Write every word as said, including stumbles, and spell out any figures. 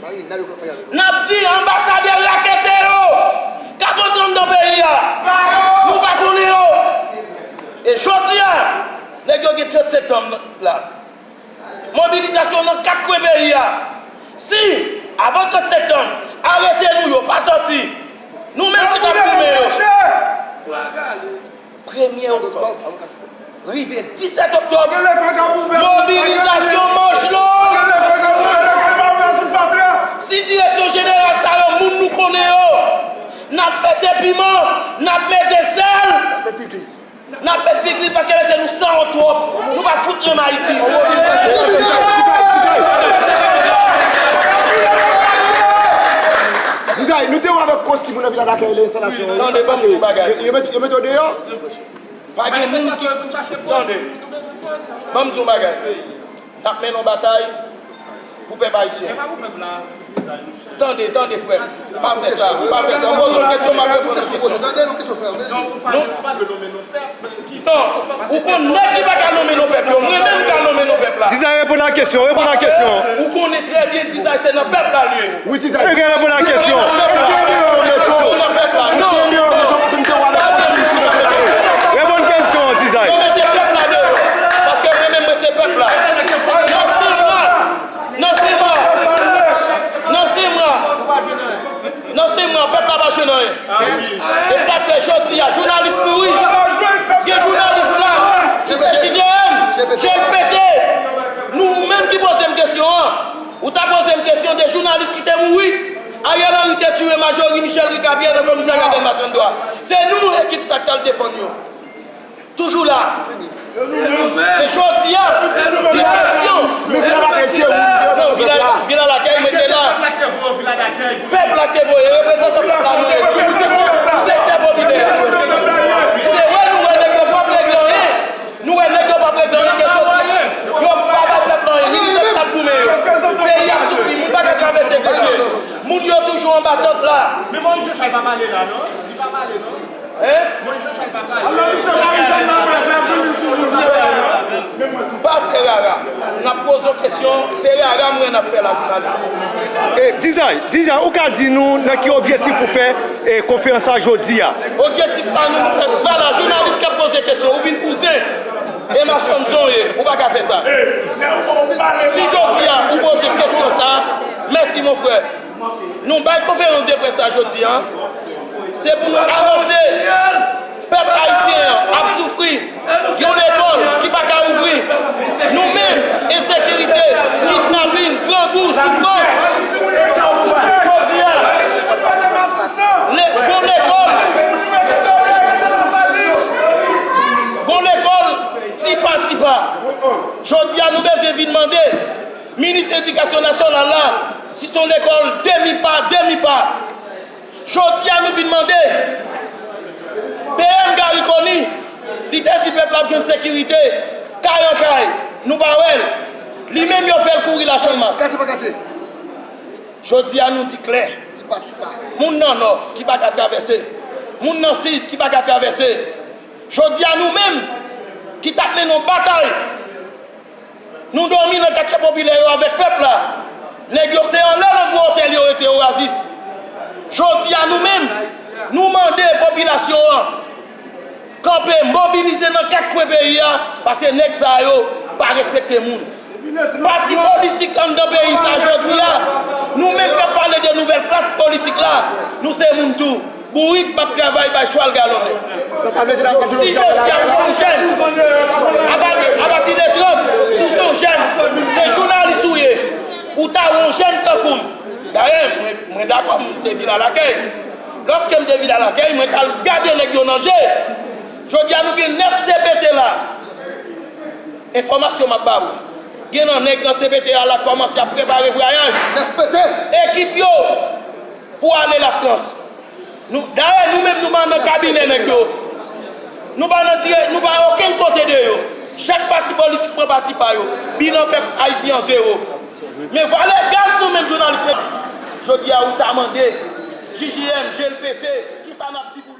N ap di anbasadè raketè yo k ap antre anndan peyi a, nou pa konnen yo. E jodi a, nèg yo gen trant septanm la. Mobilizasyon nan kat kwen peyi a. Si, avan trant septanm, arete nou yo pa sòti, nou menm ki t ap goumen yo. Premye oktòb rive disèt oktòb, mobilizasyon manch long. Si direksyon jeneral sa yo moun nou konnen yo, n ap mete piman, n ap mete sèl, n ap mete pikliz paske mesye nou sanwont twòp. Nou pa fout renmen Ayiti. Dizay, nou te wè avèk kostim ou nan Vila Dakèy, lè enstalasyon. Tande, ban m di yon bagay. Yo mete w deyò? Pa gen moun ki. Tande. Ban m di yon bagay. N ap mennen yon batay pou pèp ayisyen. Tande, tande, frè m. Pa fè sa, pa fè sa. Poze yon kesyon, m ap reponn yon kesyon. Non, ou konn nèg ki pa ka nonmen non pèp yo. Mwen menm m ka nonmen non pèp la. Dizay, reponn a kesyon, reponn a kesyon. Ou konnen trè byen Dizay se nan pèp la l ye. Wi, Dizay. Reponn a kesyon. Ou nan pèp la. Non, non. Reponn kesyon, Dizay. Yo mete pèp la deyò. Paske mwen menm mwen se pèp la. Nan senk mwa, nan senk mwa, nan senk mwa, nan senk mwa, pèp la pa jwenn anyen. E sa k fè jodi a, jounalis nou wi. Gen jounalis la, ki se J J M, J L P T. Nou menm ki poze m kesyon an. Ou ta poze m kesyon de jounalis ki te mouri. Ariel Henry te tiye Majori Michel Ricard Pierre nan komisarya Dèlma trannde a. Se nou ekip sa k t al defann yo. Toujou la. Men jodi a, gen kesyon. Non, Vila Lakèy mwen te la. Pèp la k te voye, reprezantan pèp la nou ye. Sektè popilè. Se vre nou wè nèg yo p ap regle anyen. Nou wè nèg yo p ap regle anyen ke jodi a. Yo pa bay pèp la anyen. Ni pèp k ap goumen yo. Peyi ap soufri, moun pa ka travèse mesye. Moun yo toujou anba tant la. Men Moyiz Josua pa pale la non. Li pa pale non. Hein? Moyiz Josua pa pale. Pa fè rara. N ap poze w kesyon, se rara m wè n ap fè la, jounalis. E, Dizay, Dizay, ou ka di nou nan ki objektif ou fè e, konferans sa jodi a? Objektif pa nou, nou fè, vwala, jounalis k ap poze kesyon, ou vin pou zen. E machann zen w ye, ou pa ka fè sa. Si jodi a, ou poze kesyon sa, mèsi mon frè. Nou bay konferans de près sa jodi a, se pou nou anonse pèp ayisyen an ap soufri. Yon lekòl ki pa ka ouvri. Nou menm, ensekirite, kidnapin, grangou, soufrans. Jodi a, le, gon lekòl, gon lekòl, tipa tipa. Jodi a, nou bezwen vin mande minis edikasyon nasyonal la si se yon lekòl demi pa, demi pa. Jodi a nou vin mande P M Garry Conille, li te di pèp la ap jwenn sekirite kay an kay, nou pa wè l. Li menm yo fè l kouri la Channmas. Jodi a nou di klè, moun nan Nò ki pa ka travèse, moun nan Sid ki pa ka travèse. Jodi a nou menm ki t ap mennen yon batay, nou dòmi nan katye popilè yo avèk pèp la. Nèg yo se anlè nan gwo otèl yo rete Oasis. Jodi a nou menm, nou mande popilasyon an kanpe, mobilize nan kat kwen peyi a, paske nèg sa yo pa respekte moun. Pati politik anndan peyi sa jodi a, nou menm k ap pale de nouvèl klas politik la, nou se moun tou. Bourik p ap travay bay chwal galonnen. Si jodi a ou se yon jèn, apati, apati de trant, si w se yon jèn, se jounalis ou ye, ou ta wè yon jèn tankou m. Dayè, mwen, mwen dakò m te vin Alakèy. Lòske m te vin Alakèy, mwen t al gade nèg yo nan je. Jodi a nou gen nèf C P T la. Enfòmasyon m ap ba ou. Gen nan nèg nan C P T a la kòmanse ap prepare vwayaj. Ekip yo pou ale Lafrans. Nou, dayè, nou menm, nou pa nan kabinè nèg yo. Nou pa nan dire, nou pa okenn kote de yo. Chak pati politik pran pati pa yo. Bilan pèp ayisyen an zewo. Men valè gaz nou menm jounalis, men jodi a ou ta mande J J M, G L P T, kisa n ap di pou